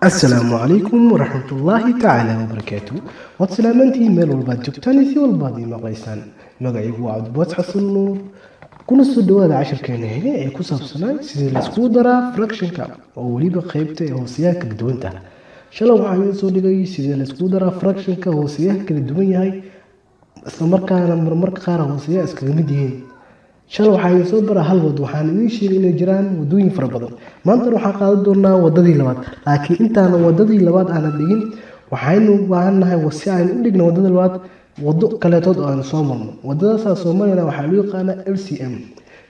Asalaamu calaykum waraxmatullaahi tacaala wabarakaatu. Waad salaamantihiin meel walbaad joogtaan iyo si walbaad ii maqlaysaan. Magacaygu waa Cabdiboos Xasan Nuur. Kuna soo dhawaada cashirkeena hege ee ku saabsanaa sidii layskugu daraa fractionka, oo weliba qeybta ee hooseyaha kala duwanta. Shalay waxaan idiin soo dhigay sidii layskugu daraa fractionka hooseyaha kala duwan yahay, islamarkaana marmarka qaar hooseyaha iskaga mid yihiin. Shalay waxaa idin soo baraa hal wad, waxaan idiin sheegay inay jiraan wadooyin fara badan. Maantana waxaan qaadan doonaa wadadii labaad, laakiin intaanan wadadii labaad aanan dhigin, waxaynu u baahannahay si aynu u dhigno wadada labaad wado kaleetood oo aynu soo marno. Wadadaasaa soo marayna waxaa loo yaqaanaa LCM.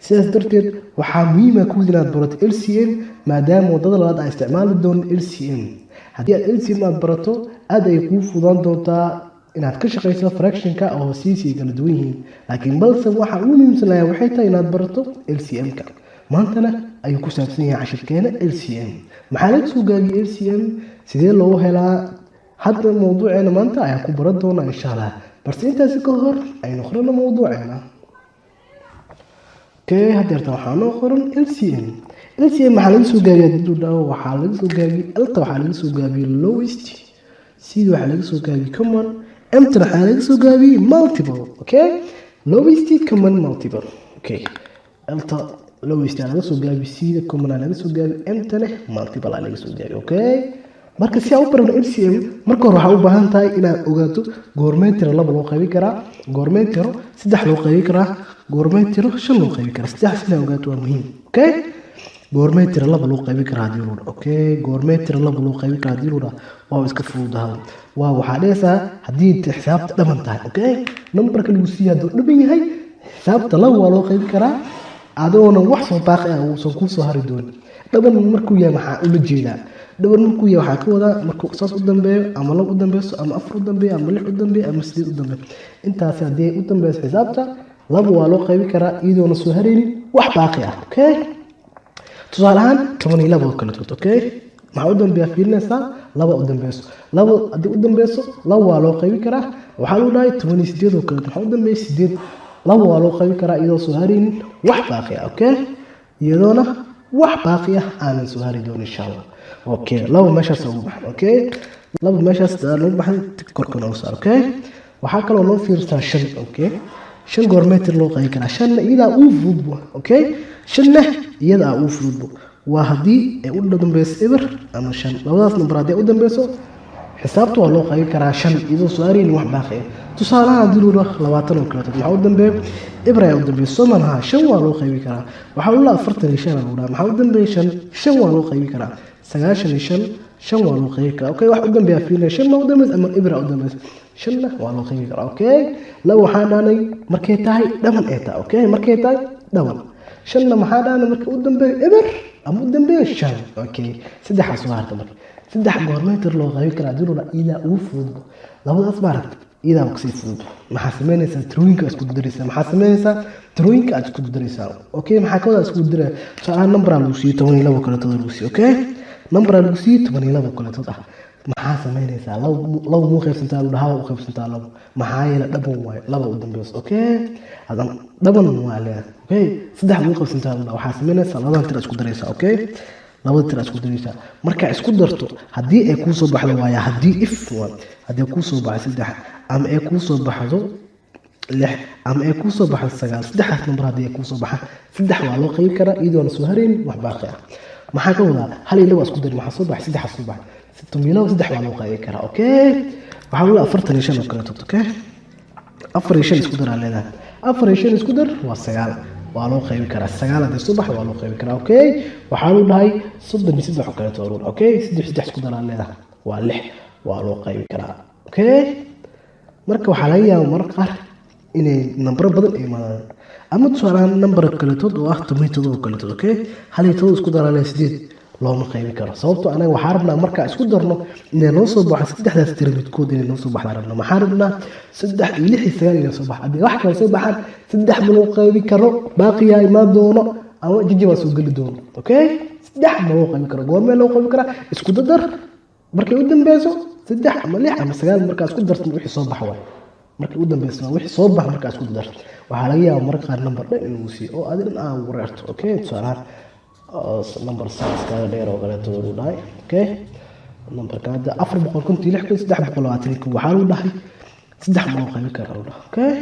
Sidaas darteed waxaa muhiima kuwid inaad barato LCM, maadaama wadada labaad aan isticmaali doono LCM. Haddii aad LCM aad barato, aad ay kuu fudaan doontaa inaad ka shaqeyso fractionka oo hoosihiisa ay kala duwan yihiin. Laakiin balse waxa ugu muhiimsan ayaa waxay tahay inaad barato LCM-ka. Maantana ayuu ku saabsan yahay cashirkeena LCM. Maxaa laga soo gaabiyey LCM? Sidee loogu helaa? Hadda mawduuceena maanta ayaan ku baran doonaa, insha Allah. Balse intaasi ka hor aynu qorano mawduuceena. Okay, hadeerta waxaa noo qoran LCM. LCM maxaa laga soo gaabiyey haddii dhaho? Waxaa laga soo gaabiyey L-ta, waxaa laga soo gaabiyey lowest, C waxaa laga soo gaabiyey common, M-ta waxaa laga soo gaabiyey multiple. Okay, lowest common multiple. Okay, L-ta lowest aa laga soo gaabiyey, C-da common aa laga soo gaabiyey, M-tana multiple aa laga soo gaabiyey. Okay, marka si aan u barano LCM, marka hore waxaa u baahan tahay inaad ogaato goormee tiro laba loo qaybin karaa, goormee tiro saddex loo qaybin karaa, goormee tiro shan loo qaybin karaa. Saddex inaad ogaato waa muhiim. Okay, goormee tiro laba loo qaybin karaa haddii lagu dhaho? Okay, goormee tiro laba loo qaybin karaa haddii lagu dhaho, waa iska fududahay. Waa waxaa dhehaysaa haddii xisaabta dhaban tahay. Okay, numberka lagu siiya hadduu dhaban yahay, xisaabta laba waa loo qaybin karaa adoona wax soo baaqi ah uusan kuu soo hari doonin. Dhaban markuu yahay maxaa ula jeedaa? Dhaban markuu yahay waxaa ka wadaa markuu saas u dambeeyo, ama laba u dambeyso, ama afar u dambeeyo, ama lix u dambeeyo, ama sideed u dambeeyo. Intaasi haddii ay u dambeyso, xisaabta laba waa loo qaybin karaa iyadoona soo haraynin wax baaqi ah. Okay, tusaale ahaan 12 oo kaleetood. Okay, maxaa u dambeeya fiirinaysaa? Laba u dambeyso. Laba haddii u dambeyso, laba waa loo qaybin karaa. Waxaa lagu dhahay 18 oo kaleeto, maxaa u dambeeya? Sideed. Laba waa loo qaybin karaa iyadoo soo haraynin wax baaqi ah. Okay, iyadoona wax baaqi ah aanan soo hari doonin, insha Allah. Okay, laba meeshaas ugu baxan. Okay, laba meeshaas ugu baxan, korka noogu saar. Okay, waxaa kaloo noo fiirsaa shan. Okay, shan goormee tir loo qaybin karaa? Shanna iyadaa uu fududbo. Okay, shanna iyadaa uu fududbo waa haddii ay u dambeyso eber ama shan. Labadaas number haddii ay u dambeyso, xisaabta waa loo qaybin karaa shan iyadoo soo haraynin wax baaqi ah. Tusaalaha haddii lagu dhaho 20 oo kaleeto, maxaa u dambeeya? Eber ayaa u dambeeya, soo malaha? Shan waa loo qaybin karaa. Waxaa lagu dhaha 45 lagu dhaha, maxaa u dambeeya? Shan. Shan waa loo qaybin karaa. 95, shan waa loo qaybin karaa. Okay, wax u dambeeya fiirinaya, shan ma u dambeysa ama ebera u dambeysa? Shanna waa loo qaybin karaa. Okay, laba waxaan dhahnay markay tahay dhaban ee tahay. Okay, markay tahay dhaban. Shanna maxaa dhahnay? Markay u dambeeyo eber ama u dambeeyo shan. Okay, saddexaas waa harta. Marka saddex goormee tir loo qaybin karaa haddii lagu dhaha, iyadaa ugu fududba labadaas, maaragta, iyadaa kasii fudud. Maxaa sameynaysaa? Tirooyinka isku daraysaa. Maxaa sameynaysaa? Tirooyinka aad isku daraysaa. Okay, maxaa ka wadaa isku daraya? Tusaale, numberaa lagu siiyey 12 kaleetood lagu siiyey. Okay, numberaa lagu siiyey 12 kaleetood ah. Maxaa sameynaysaa? Laba laba muu qaybsantaa lagu dhahaa? U qaybsantaa labo, maxaa yeele dhaban waayo, laba u dambeyso. Okay, hadan dhaban waa leeyahay. Okay, saddex muu qaybsantaa lagu dhahaa? Waxaa sameynaysaa labadan tira isku daraysaa. Okay, labada tira isku daraysaa. Markaa isku darto, haddii ay kuu soo baxdo, waaya haddii if waa haddii kuu soo baxdo saddex, ama ay kuu soo baxdo lix, ama ay kuu soo baxdo sagaal, saddexdaas number haddii ay kuu soo baxaan, saddex waa loo qaybin karaa iyadoona soo haraynin wax baaqi ah. Maxaa ka wadaa? Hal iyo laba isku dari, maxaa soo baxay? Saddexa soo baxay. 12 saddex waa loo qaybin karaa. Okay, waxaa lagu 45 oo kaleeto. Okay, afar iyo shan isku daraa leedahay. Afar iyo shan isku dar waa sagaal, waa loo qaybin karaa. Sagaal haddii soo baxda, waa loo qaybin karaa. Okay, waxaa lagu dhahay 33 oo kaleeto waa lagu dhahay. Okay, saddex saddex isku daraa leedahay, waa lix, waa loo qaybin karaa. Okay, marka waxaa laga yaabaa mararka qaar inay nambaro badan ay imaadaan, ama tusaalahaan nambar kaletood oo ah 17 oo kaletood. Okay, hal iyo todoba isku daraa leedahay, sideed. Looma qaybin karo, sababtoo anaga waxaa rabnaa markaa isku darno inay noo soo baxo saddexdaas tiro midkood. Inay noo soo baxdaa rabnaa. Maxaa rabnaa? Saddex iyo lix iyo sagaal inay soo baxo. Haddii wax kale soo baxaan, saddex ma loo qaybi karo, baaqiyaa imaan doono ama jijibaa soo geli doono. Okay, saddex ma loo qaybin karo. Goormee loo qaybin karaa? Isku dadar markay u dambeyso saddex ama lix ama sagaal, markaa isku darto wixii soo baxa waay. Markay u dambeyso wixii soo bax markaa isku dar. Waxaa laga yaabaa mararka qaar number dhan inuu siiyo oo adi dhan aa wareerto. Okay, tusaalahaan number six kaaga dheer oo kaleeto uu dhahay. Okay, Nambarka hadda 456,321 waxaa lagu dhahay 3 ma loo qaybin karaa lagu dhahay. Okay,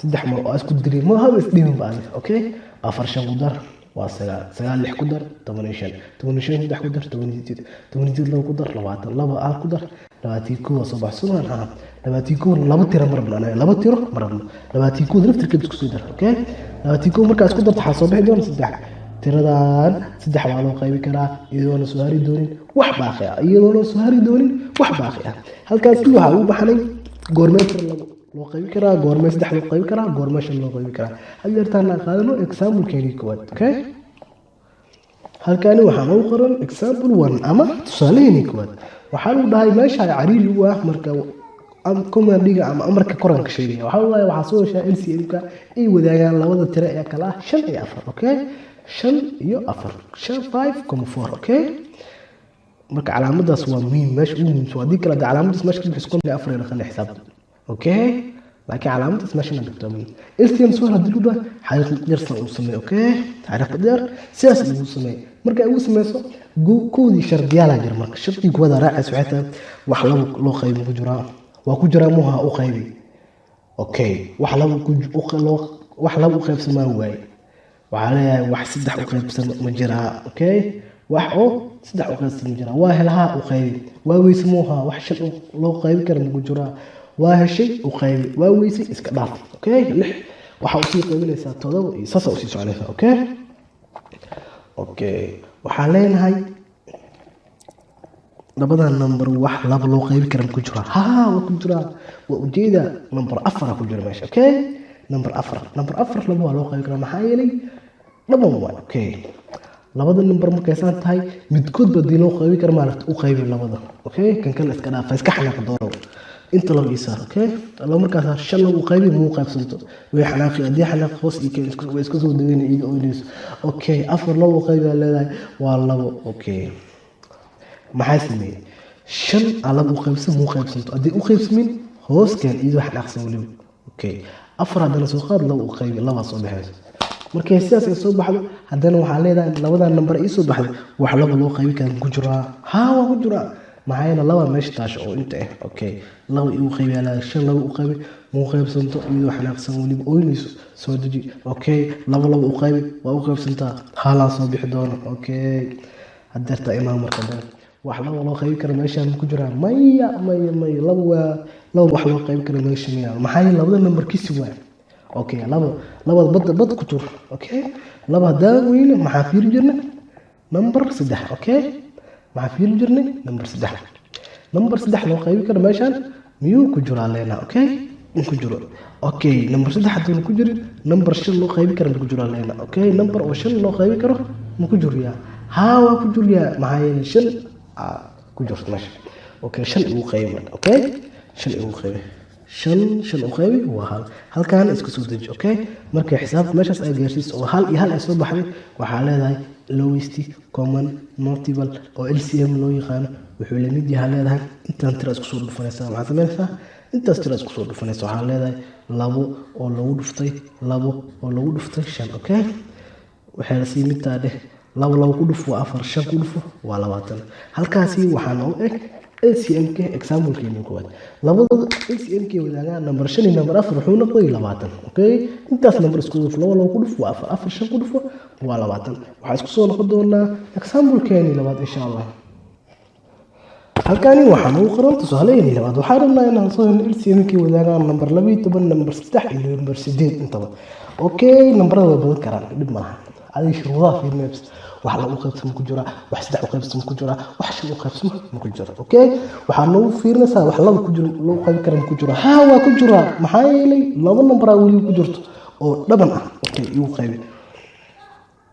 3 ma oo isku dirin ma haba isdhimin ba adiga. Okay, 4 5 ku dar waa 9, 9 6 ku dar 15, 15 3 ku dar 18, 18 2 ku dar 20, 2 hal ku dar 21 waa soo bax sugan. Ha, 21 laba tiro ma rabno anaga, laba tiro ma rabno, 21 laftirkeed isku sii dar. Okay, 21 markaa isku darto waxaa soo bixi doona 3. Tiradan 3 waa loo qaybi karaa iyadoona soo hari doonin wax baaqi ah, iyadoona soo hari doonin wax baaqi ah. Halkaasi waxaa ugu baxnay goormee tiro labo loo qaybi karaa, goormee 3 loo qaybi karaa, goormee 5 loo qaybi karaa. Hal yartaan aan qaadano example-keenii koowaad. Okay, halkaani waxaa noogu qoran example 1 ama tusaaleheenii koowaad. Waxaa lagu dhahay meesha cariiri u ah marka commandiga ama amarka koranka sheegaya. Waxaa lagu dhahay waxaa soo heshaa LCM-ka ay wadaagaan labada tiro ee kala ah 5 iyo 4. Okay, 5 iyo 4, 5 5.4. Okay, marka calaamadaas waa muhiim, meesha ugu muhiimsan. Haddii kale calaamadaas meesha ka bixiso 54 ay noqon xisaabta. Okay, laakiin calaamadaas meesha inaad dhigto muhiim. LCM soo haddii lagu dhahay xariiq dheer san uu sameeyo. Okay, xariiq dheer sidaas ugu sameeyo. Marka ay ugu sameyso koodii shardiyaalaa jira. Marka shardiga koowaad raacaysa waxay tahay wax labo loo qaybi ku jiraa, waa ku jiraa muha u qaybi. Okay, wax labo ku loo wax labo u qaybsamaa waaye. Waxaa leeyahay wax 3 u qaybsan ma jiraa? Okay, wax oo 3 u qaybsan ma jiraa? Waa helhaa, u qaybi. Waa weyse muha wax 5 loo qaybi kara ma ku jiraa? Waa heshay, u qaybi. Waa weysay, iska dhaaf. Okay, 6 waxaa usii qaybinaysaa 7 iyo saasa usii soconaysaa. Okay, okay, waxaan leenahay labadan number wax laba loo qaybi kara ma ku jiraa? Ha, waa ku jiraa, waa ujeeda number 4 ku jira meesha. Okay, number 4, number 4 laba waa loo qaybi karaa, maxaa yeelay dhaban waay. Okay, labada number markaysaan tahay midkood ba hadii loo qaybi kara maaragta u qaybi labada. Okay, kan kale iska dhaafa, iska xanaaqa doorow inta laba ii saar. Okay, laba markaas 5 laba u qaybi muu qaybsanto, way xanaaqi. Haddii xanaaq hoos ii keen way iska soo daweyna iiga oynayso. Okay, 4 laba u qaybi aa leedahay waa 2. Okay, maxaa sameeyey? 5 aa laba u qaybsan muu qaybsanto, haddii u qaybsamin hoos keen iyadoo xanaaqsan weliba. Okay, 4 haddana soo qaad, laba u qaybi, labaa soo baxayso. Markay sidaas ay soo baxdo haddana waxaa leedahay labadan nambar ii soo baxday wax laba loo qaybi kara ku jiraa? Haa, waa ku jiraa, maxaa yeele laba meesha taasho oo inta ah. Okay, laba igu qaybi aa leedahay, 5 laba u qaybi muu qaybsanto iyadoo xanaaqsan weliba oynayso, soo deji. Okay, laba laba u qaybi waa u qaybsantaa, halaa soo bixi doono. Okay, hadeertaa imaan marka dambe wax laba loo qaybi karo meeshaan ku jiraa? Maya, maya, maya, laba waa laba wax loo qaybi karo meesha maya, maxaa yeele labada nambarkiisi waa. Okay, laba labada badda bad ku tur. Okay, laba haddaan weyne maxaa fiiri jirnay? Number 3. Okay, maxaa fiiri jirnay? Number 3. Number 3 loo qaybi karo meeshaan miyuu ku jiraa leenaa? Okay, in ku jiro. Okay, number 3 hadduuna ku jirin number 5 loo qaybi karo ma ku jiraa leenaa? Okay, number oo 5 loo qaybi karo ma ku jiriyaa? Haa, waa ku jiriyaa, maxaa yeelay 5 aa ku jirto meesha. Okay, 5 igu qaybi marka. Okay, 5 igu qaybi, 5 5 u qaybi waa 1, halkaana iska soo deji. Okay, markay xisaabta meeshaas ay gaarsiiso oo 1 iyo 1 ay soo baxday, waxaa leedahay lowest common multiple oo LCM loo yaqaano wuxuu la mid yahay leedahay intaan tira isku soo dhufanaysaa. Maxaa sameynaysaa? Intaas tira isku soo dhufanaysa. Waxaa leedahay 2 oo lagu dhuftay 2 oo lagu dhuftay 5. Okay, waxay la sii midtaa dheh 2 2 ku dhufo waa 4, 5 ku dhufo waa 20. Halkaasi waxaa noogu eg LCM-ka example-keeni koowaad. Labadooda LCM-ka wadaagaan number 5 iyo number 4 wuxuu noqday 20. Okay, intaas number isku dhufo, 2 2 ku dhufo waa 4, 4 5 ku dhufo waa 20. Waxaa isku soo noqon doonaa example-keeni labaad insha Allah. Halkani waxaa noogu qoran tusaaleheenii labaad. Waxaan rabnaa inaan soo helno LCM-ka wadaagaan number 12, number 3 iyo number 8 intaba. Okay, nambarada way badan karaan, dhib malaha. Adiga shuruudaha fiirinaysa, wax laba u qaybsama ku jira, wax 3 u qaybsama ku jira, wax 5 u qaybsama ma ku jira. Okay, waxaa noogu fiirinaysaa wax laba ku jiro loo qaybi kara ma ku jira? Haa, waa ku jira, maxaa yeelay laba nambaraa weliba ku jirto oo dhaban ah. Okay, igu qaybi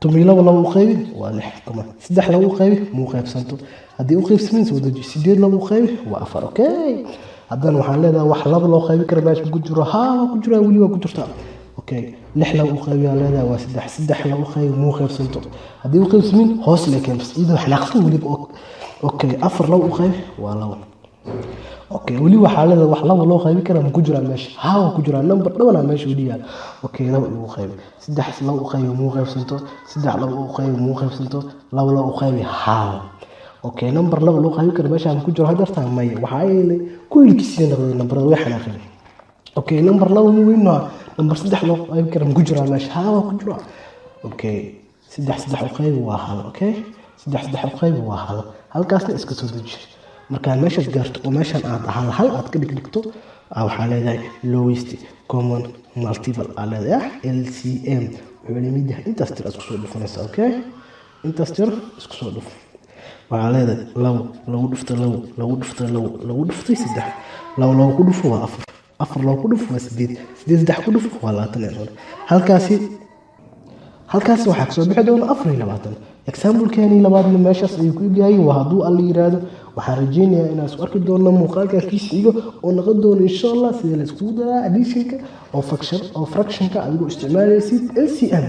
12 laba u qaybi waa 6, kama 3 laba u qaybi muu qaybsanto, haddii u qaybsamin soo deji. 8 laba u qaybi waa 4. Okay, haddana waxaan leedahay wax laba loo qaybi kara meesha ku jiro? Haa, waa ku jiraa, weli waa ku jirtaa. Okay, 6 laba u qaybi aa leedahay waa 3, 3 laba u qaybi muu qaybsanto, haddii u qaybsamin hoos le keen bas iyadoo xanaaqsan weliba. Okay, 4 laba u qaybi waa 2. Okay, weli waxaa leedahay wax laba loo qaybi kara ma ku jiraa meesha? Haa, waa ku jiraa, number dhabanaa meesha weli yaal. Okay, laba igu qaybi, 3 laba u qaybi muu qaybsanto, 3 laba u qaybi muu qaybsanto, 2 laba u qaybi haa. Okay, number 2 loo qaybin karo meeshaan ku jiro hadartaa? Maya, waxaa yeelay ku ilkisiin noqday nambarada, way xanaaqeen. Okay, number 2 ma weyn maa? Number 3 loo qaybin karo ma ku jiraa meesha? Haa, waa ku jiraa. Okay, 3 3 u qaybi waa 1. Okay, 3 3 u qaybi waa 1. Halkaasna iska soo deji. Markaa meeshaad gaarto oo meeshaan aad 1 1 aad ka dhigdhigto, waxaa leedahay lowest common multiple aa leedahay, LCM wuxuu la mid yahay intaas tir isku soo dhufanaysa. Okay, intaas tir isku soo dhuf. Waxaa leedahay 2 lagu dhuftay 2 lagu dhuftay 2 lagu dhuftay 3. 2 2 ku dhufo waa 4, 4 2 ku dhufo waa 8, 8 3 ku dhufo waa 25. Halkaasi waxaa kasoo bixi doona 24. Example-keenii labaadna meeshaas ayuu ku egyahay. Waa hadduu Alla yiraahdo, waxaan rajeynayaa inaan isku arki doono muuqaalkan kiisa xigo oo noqon doono, insha Allah, sida la iskugu daraa additionka oo fraction oo fractionka adigoo isticmaalaysid LCM.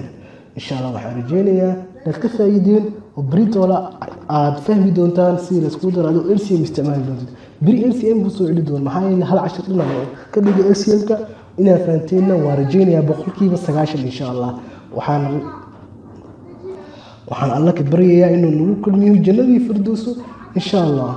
Insha Allah waxaan rajeynayaa inaad ka faa'iideen oo beritoola aad fahmi doontaan sida la iskugu daro adigoo LCM isticmaali doontid. Beri LCM buu soo celi doona, maxaa yeelay hal cashir dhinac oo ka dhigay LCM-ka. Inaad fahamteenna waa rajeynayaa 90% insha Allah. Waxaan Alla ka baryayaa inuu nagu kulmiyo jannadii Firdowso, insha Allah.